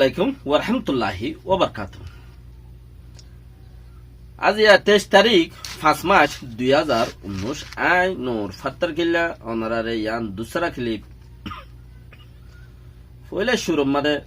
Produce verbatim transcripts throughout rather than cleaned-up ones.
Alaikum warahmatulláhi wabarakátuhu. Aijja teic tarík, fañs mac, dui házar unnúic, añí Nur Fattar Killa, onoráre yián dusára kilip. Foóila cúrur mazé,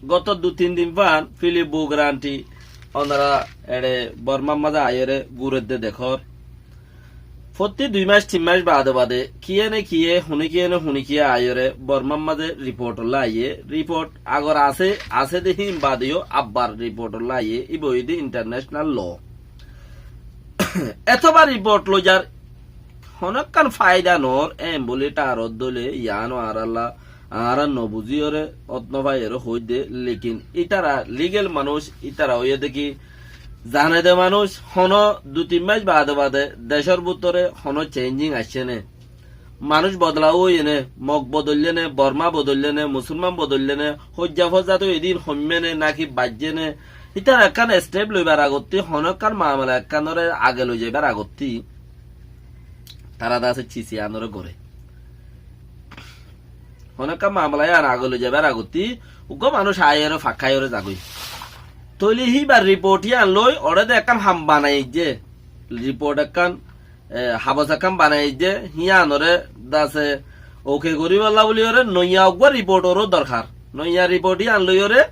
goto dui tin din fán Filip Bugranti, onorá eçé Bormár mazé aiyóre gúredde dekór. Fottí dui mac tin mac baade baade kiyé ne kiyé, hone kiyé ne hone kiyé aiyóre Bormár mazé riport olla aiyé. Riport agor asé, asé de híin baade yó abbar riport olla aiyé. Íba óilde intarnecenal lo. Etóbar riport loizar honókkan faida noór, en buli tharót dóile yiáno añárálla, añára nobuzíyoré, ót nofaiyóre hoóidde, lekin ítara ligel manúic, ítara óiye de ki, zane de manúic, honó dui tin mac baade baade decór bútore honó cenjing aiccé né, manúic bodola óiye né, Mog bodoillé né, Bormá bodoillé né, Musúlman bodoillé né, hoijja fozzat óiye dé híin hoimmé né, náki baijjé né, ítara ekkán estep loibar agottí, honó ekkán mamela ekkánoré age loizaibár agottí, tará de asé cisi anoré goré. Honó ekkán mamela yián age loizaibár agottí, uggúa manúic aiyóre fakkáiyóre zagói. Tóile híbar riport yián loi, oré de ekkán ham banaiyé, riport ekkán, e, habos ekkán banaiyé, híanoré de asé oke goríbolla buli oré noiya uggúa riport oró dorkar. Noiya riport yián loiyoré,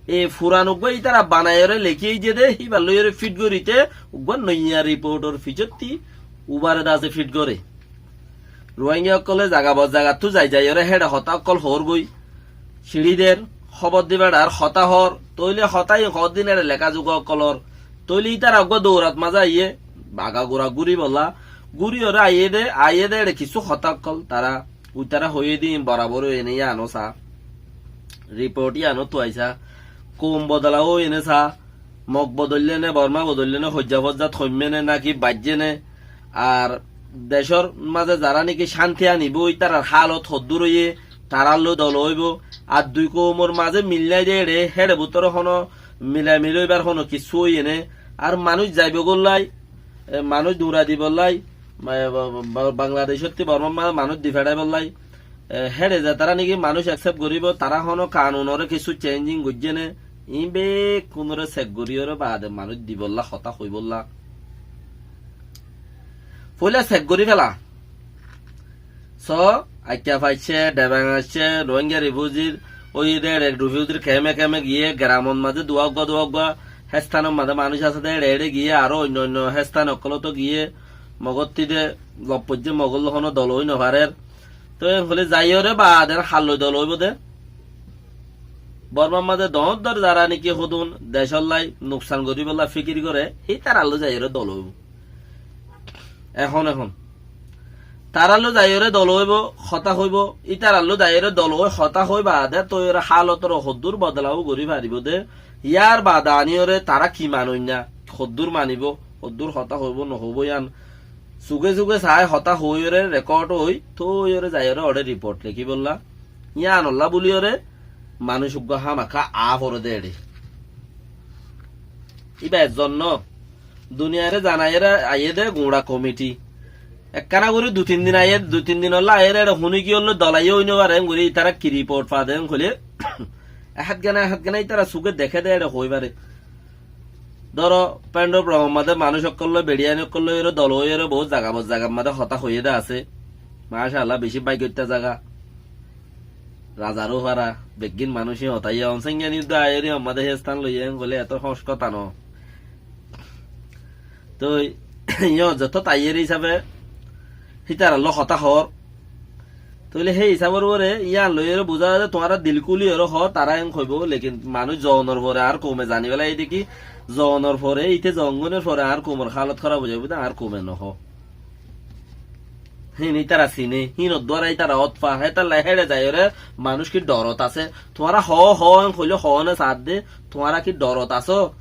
e furan uggúa ítara banaiyóre lekí aiyé de, híbar loiyoré fit goríte, uggúa noiya riportor ficottí ubare de asé fit goré. Ruáingga ókkolé zaga bor zagattú zai zaiyoré héçe hotá ókkol hoór goi. Ciñçí der, hóbor di beçar, hotá hoór, tóile hotá ín hoóddin éçe leká zuga ókkolor. Tóile ítara uggúa dourat mazé aiyé, bagagura gúribolla, gúriyoré aiyé dé, aiyé dé éçe kissú hotá ókkol tará, uitará hoiyé dé ín borabor óiye né yíano saá. Riport yíanottú aisá, koum bodola óiye né saá, Mog bodoillé né, Bormá bodoillé né, hoijja fozzat hoimmé né, náki baijjé né, ar decór mazé zará néki cánti anibóu, ítarar hálot hoddúr óiye, tarálloi dola óibou. Ar dui koumor mazé millái de éçe, héçe bútore honó milamil óibar honó kissú óiye né. Ar manúic zaibou góllai, e, manúic duñrai dibollái, ma-, ba-, ba-, Bangladecótti Bormár mazé manúic di feçáibollái, e, héçe zetará néki manúic eksep goríbou, tará honó kanunoré kissú cenjing goijjé né, iín bekkúnoré sek goríyoré baade manúic dibollá, hotá hoibólla. Foóila sek gorí fela. Só, Aikka faiccé, Debang aiccé, Ruáingga rifúzir, óiye dé éçe rifúzir keme keme giyé, geramot mazé duwa uggúa duwa uggúa, héstanor mazé manúic asé dé éçe éçe giyé, aró oinno oinno héstan ókkolóto giyé, Mogótti dé lop foijjé, Mogólloi honó dol ói nofarér. Tói en hoilé zaiyoré baade halloi dol óibou dé. Bormár mazé doóñr doóñr zará néki hodún decóllai nuksan goríbollá fíkir goré, hítarallói zaiyoré dol óibou. Ehón ehón. Tarállói zaiyoré dol óibou, hotá hoibou, ítarallói zaiyoré dol ói hotá hoi baade tóiyoré hálotoré hoddúr bodolabou gorí faribóu dé, yárbaade aníyoré tará ki manoinná, hoddúr manibóu, hoddúr hotá hoibóu nohoibóu yían sugé sugé saái hotá hoóiyoré rekót ói, tóiyoré zaiyoré oré riport lekíbollá. Yíanollá bóliyoré manúic uggúa hámaká aá foré dé éçe. Íba ezzon noó. Duniyairé zanaiyóre aiyé dé guñça komiti. Ekkána gorí dui tin din aiyé, dui tin dinollá aiyére éçe huní kiyólloi dolaiyé ói nofaré, en gorí ítara ki riport fade, en hoilé ehátgana ehátgana ítara sugé deké dé éçe hoói faré. Dóro, Pénthor Brahmar mazé manúic ókkollói, beçiyain ókkollói, ére dol óiyoré boóut zaga bor zagar mazé hotá hoiyé dé asé. Macálla, bicí báiggóitta zaga. Razaró fara, beggín manúic híin hotá yían onséngiyan yuddo aiyér yían mazé hé están loiyé en hoilé eto hóñs hotá noó. Tói yían zettót aiyér hísafe hítarallói hotá hoór. Tóile hé hísafor uore yían loiyóre buzá za de tuáñra dil kúliyoré hoó, tará en hoibóu, lekin manúic zonor fore añár koume zani félaiye dé ki, zonor fore, íte zongónor fore añár koumor hálot hóraf ói zaibóu dé añár koume nohoó. Híin ítara siné, híinor duara ítara ótfa, hétalla héçe zaiyoré manúic ki dhorot asé. Tuáñra hoó, hoó en hoilé hoóne saádde, tuáñra ki dhorot asó?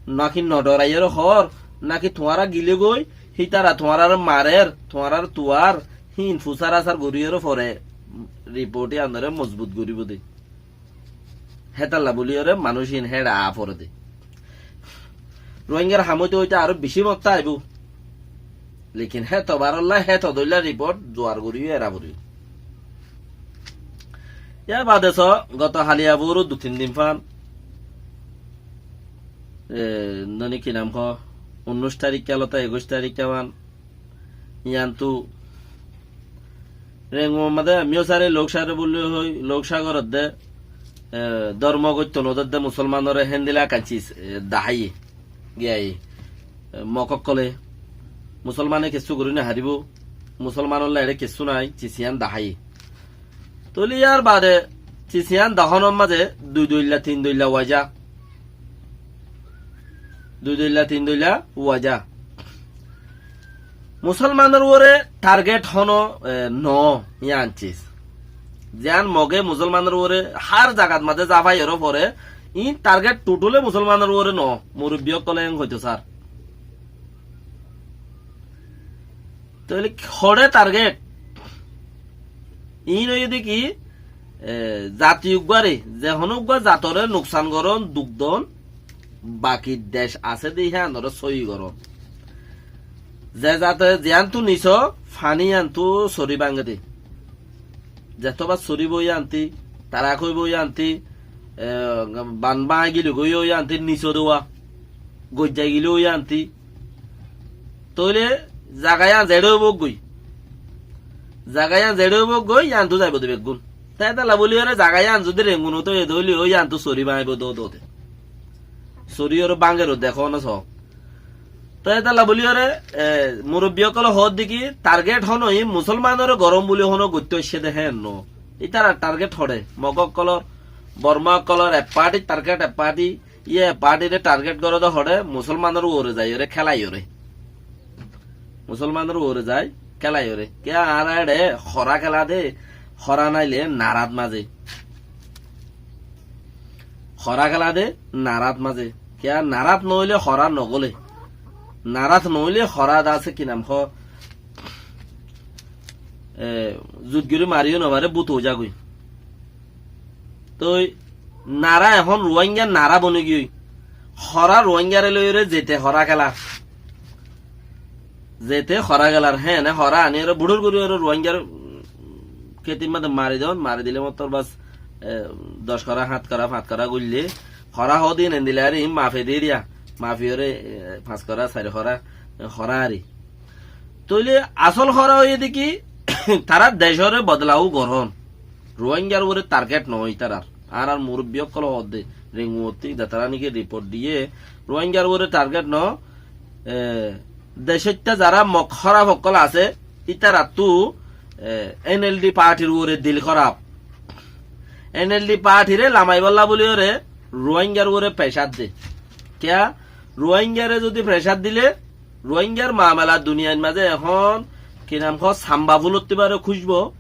Náki nodhoraiyóre hoór, náki tuáñra gilé goi, hítara tuáñráre marer, tuáñráre tuar, híin fusár asár goríyoré fore riport yíanoré mozbut goríbou dé. Hétalla bóliyoré manúic híin héçe aá foré dé. Ruáingar ham óite óite aró bicí mottá aibóu. Lekin hétobarollá hétodóilla riport zuar goríyo era foribóu. Yar bade so, goto haliya buru dui tin din fan, e, noni ki nam ho, unnúic tarik kalota ekuic tarik kaman, iyantu Rengun made amiyo sare lok sare buli hoi, lok sagor de, e, dormo goitto no de, de musolmanore hendila kancis, e, dahayi, giyayi, e, mok okkole, musolmane kessú gori no faribo, musolmanolla ere kessú nai, cisiyan dahayi. Tóile yar bade cisiyan dahonor maze dui doilla, tin doilla waja. Dui doilla, tin doilla waja. Musolmanor uore target hono, e, no, iyan cis. Ziyan moge musolmanor uore har zagat maze zafai oro fore, in target tutule musolmanor uore no, murubbi okkole en hoito sar. Tóile hore target? In óiye de ki, e, zati uggware, ze hono uggwa zatore nuksan goron, duk don, baki dec ase de hiyanore sóiyi goron. Ze zate ziyantu niso, fani yantu sori bange de. Zetoba soribo yanti, tarak óibo yanti, e, ban báñgi lugói yanti, niso dowa, goijjai gilé yanti. Tóile zaga yan zeçe óibo goi. Zaga yan zeçe óibo goi, yantu zaibo de beggún. Te etalla buli ore zaga yan zodi Rengunot óiye de óile, o yantu sori báñgibo do do de. Sori ore báñger o dekó no so. Te etalla buli ore, e, murubbi okkole hoó de ki, target hono i musolmanore gorom buli hono goitto aicce de hen no. Itarar target hore, mog okkolor, Borma okkolor, ek party target, ek party, iye ek party re target gore de hore, musolmanor uore zai ore, kelai ore. Musolmanor uore zai, kelai ore. Kiya añára ere hora kela de, hora naile narat maze. Hora kela de, narat maze. Kiya narat no óile hora no gole. Narat no óile hora de ase ki nam ho, e, zut gori mariyo no fare, bút ói zagoi. Toi nara ehón Ruáingar nara boni giyói. Hora Ruáingare loi ore zete hora kelar. Zete hora kelar, hé, ene hora ani ore buçur gori ore Ruáingar, mm, ketir maze mari don, mari dile mottor bas, e, doc kora, hát kora, fañs kora goille, hora hodin endile ari mafe de diya, mafi ore, e, fañs kora, sair kora, e, hora ari. Tóile asol hora óiye de ki, tara decóre bodlau goron. Ruáingar uore target no itarar. Añárar murubbi okkol hoó de, Rengun otti, de tara niki report diye, Ruáingar uore target no, e, decóitta zara mok hóraf okkol ase, itarattu, e, N L D partyr uore dil hóraf. N L D partyre lamaibolla buli ore Ruáingar uore pressure de. Kiya? Ruáingare zodi pressure dile, Ruáingar mamela duniyair maze ehón ki nam ho, samba fulotti bare kúcbo.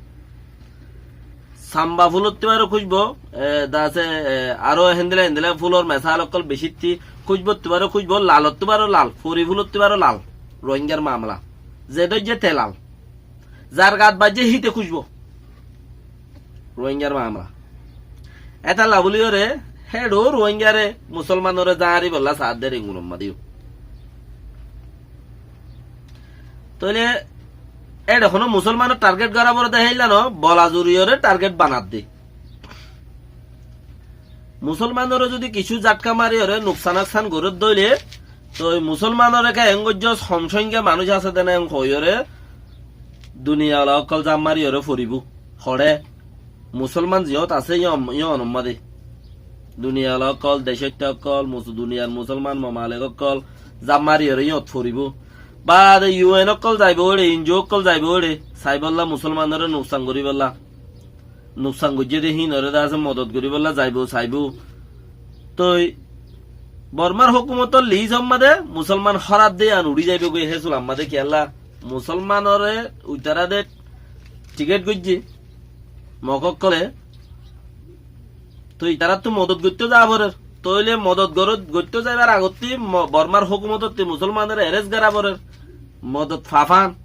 Samba fulotti bare kúcbo, e, de ase, e, aró héndilla héndilla fulor mesal okkol becitti kúcbotti bare kúcbo, lalotti bare lal, fori fulotti bare lal. Ruáingar mamela. Ze dóijje te lal. Zar gat baijje híte kúcbo. Ruáingar mamela. Etalla buli ore, héço Ruáingare, musolmanore zañribolla saádde Rengunor madeyo. Tóile, éçe hono musolmanor target gora fore de héilla no, bola zuriyore target banadde. Musolmanore zodi kissú zatka mari ore nuksan aksan gorer dóile, toi musolmanore ke engojjos hom songkya manúic ase dene eng hoiyore duniyala okkol zam mari ore foribo. Hore, musolman ziyot ase yon, yon ommade. Duniyala okkol, decóitta okkol, mus-, duniyar musolman mamalek okkol zam mari ore yot foribo. Bade U N okkol zaibo ore, N G O okkol zaibo ore, saibolla musolmanore nuksan goribolla. Nuksan goijje de hínore de ase modot goribolla zaibo, saibo. Toi Bormar hókumotor list ommade musolman hóraf de an uri zaibo goi hé sulam made kiyalla. Musolmanore uitara de tiket goijje, mok okkole. Toi itarattu modot goitto za forer. Tóile modot gorot-, goitto zaibar agotti mo-, Bormar hókumototti musolmanore arrest gora forer. Modot fafan.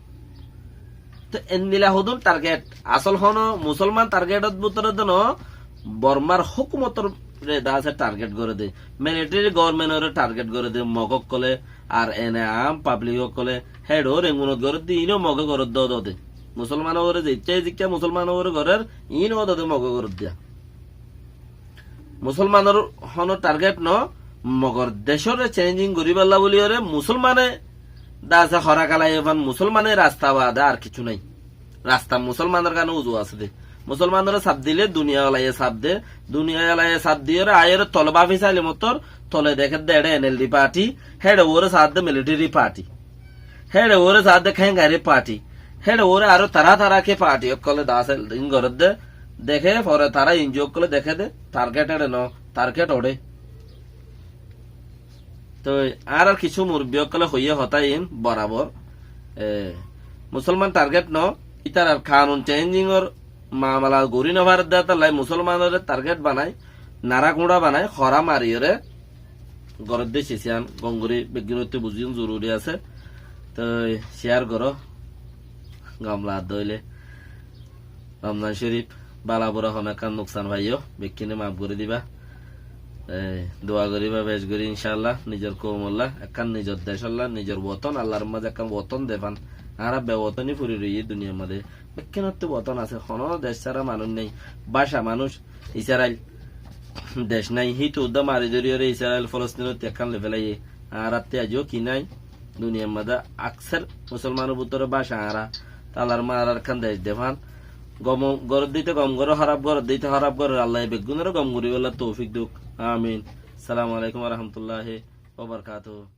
Te endilla hodún target. Asol hono musolman targetot bútore de no, Bormar hókumotore de ase target gore de. Military governmentore target gore de, mok okkole, ar ene am public okkole, héço Rengunot gore de, ino moge gore de, de de. Musolmanore zikka zikka musolmanore gorer, ino de de moge gore de. Musolmanor hono target no, mogor decóre chenging goríballa buli óre Musolmane dase hora kalaiyé fan, Musolmane rasta bade ar kissú nai. Rasta Musolmanor kane uzu asé de. Musolmanore saf dile duniya olaye saf de, duniya olaye saf diyóre aiyóre tole bafi saile mottor tole deké de ere NLD party, héçe uore saá de military party. Héçe uore saá de kengari party. Héçe uore aró tara tara ke party ókkole dase in gorédde. Deké fore tara inju ókkole deké de. Target héçe no, target óçe. Toi añárar kissú murubbi ókkole hoiyé hotá in borabor. E, Musolman target no, itarar kanun chengingor mamala gorí no faredde tólla Musolmanore target banai, nara kuñça banai, hora mariyóre gorédde sisiyan gom gorí beggúnottú buzíyon zoruri asé. Toi share goró, gom lagedde óile. Romzan Shorif, bala bura hono ekkán nuksan faiyó, bekkúne maf gorí diba. E, dua goríba bec gorí incállah, nizor koumolla, ekkán nizor decólla, nizor woton, Allar mazé ekkán woton de fan. Añára bewotoni fori roiyí duniyar mazé. Bekkúnottú woton asé, hono dec sára manúic nai, báca manúic, Israil dec nai, hítu uddá mari dóri óre Israil Folostinottú ekkán loi felaiyé. Añárattú aijjó ki nai? Duniyar mazé akser Musolmanor bútore báca añára. Tólla añárar ekkán dec de fan. Gom gorédde íte gom goré, hóraf gorédde íte hóraf goré. Allaye beggúnore gom goríballa toufik douk. Amin. Assalamu alaikum wa rahmatullahi wa barakatuhu.